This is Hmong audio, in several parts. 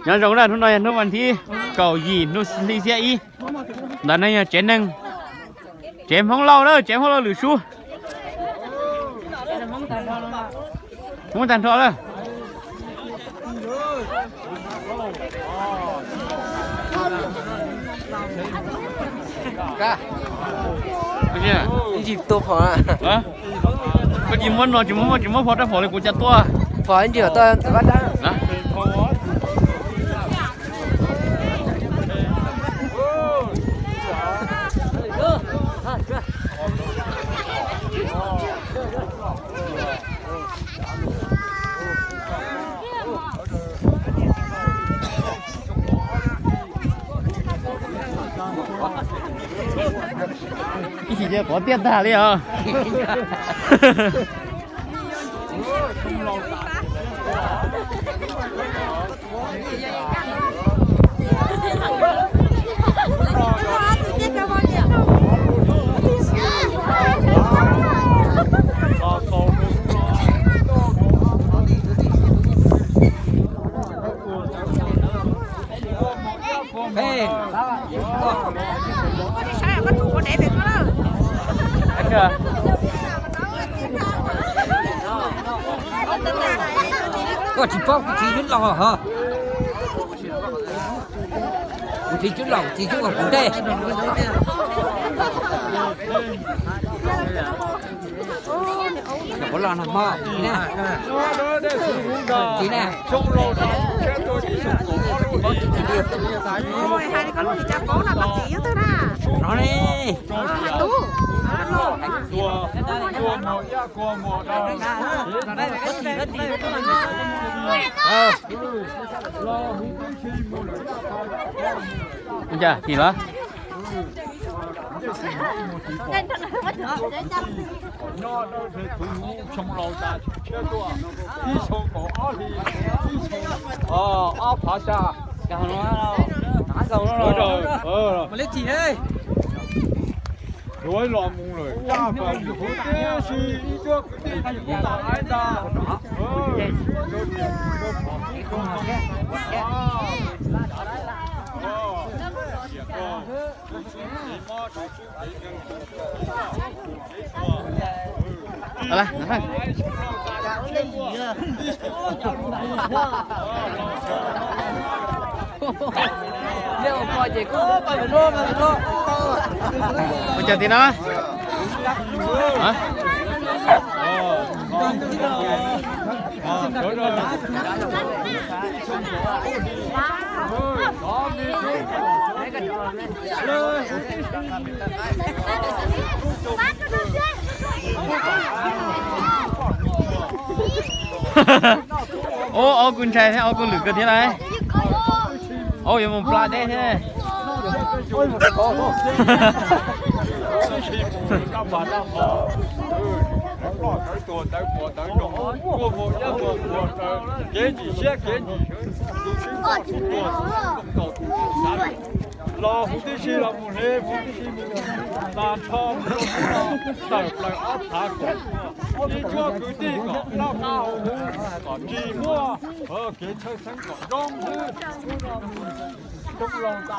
Nyob zoo na, hnub no yog hnub vas thib kaum yim hnub hli xiab ib. Ntawm no yog tsev neeg, tsev Hmoob Lauj na, tsev Hmoob Lauj lwm sub. Hmoob tag nrho lawm. Koj tsis muab no, tsis muab, tsis muab phom rau phom li kuv cas tuaj. Phom ntsis tuaj ntawm vaj dab. Ib chim ces pov tiaj tag li os. Koj tsis paub kuv txiv yub laus hos. Kuv txiv yub laus, txiv yub laus kuv dej. Kuv los no hmo, txiv ne. Txiv ne. Hais li koj lub tsis tau paub no, koj txiv yub twg na? No ne. Hais tub. Ua cas tim los? Ib xyoo kaum ob hli, ib xyoo ob phav xya. Yuav los mus lawm, tib si ib cuab kwv tij tsis muaj tais ntag. Ua cas tim no? Ub, ob kuj ntshai thiab, ob kuj lwm kawg thiab lauj. Ob yuav mus pla deb thiab. Kev ntsim siab kev ntsim sawv, tus sib koj tus tuag tus sib koj tus sib sav. Los huv tib si los mus hle huv tib si mus, tas nrho mus rau ub no, tawm plaws ob phav kom ib cuab kwv tij kom noj qab haus huv, kom tsis muaj kev txhawj xeeb kom zoo xwb.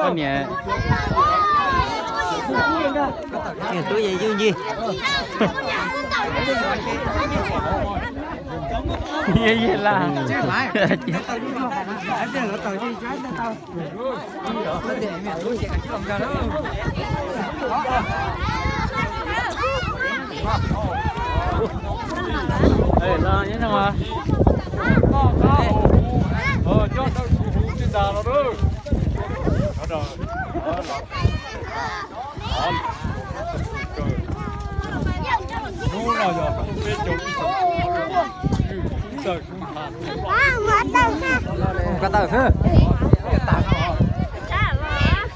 Koj niam. Niam tub yeej yug ncig. Yeej yig laj. Ko taw xwb.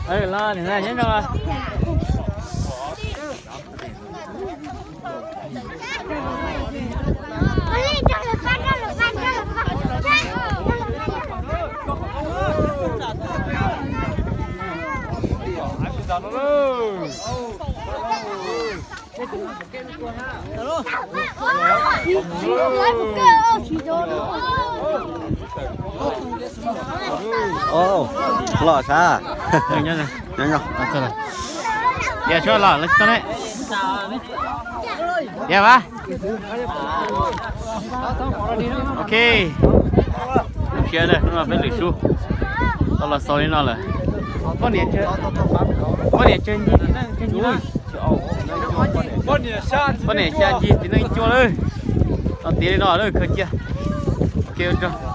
Los niam na, nyob zoo. Los sav. Nyob zoo. Tias tsuav los los tsis tau ne. Tias vas. Ok. Zoo siab na, hnub no peb lwm sub tau los xaus li no lawm. Poj niam, poj niam tsawg ncig, tsawg ncig na? Poj niam xya ncig, txiv neej cuaj lawm. Tau tiav li no lawm, khaws cia. Ok, ua tsaug.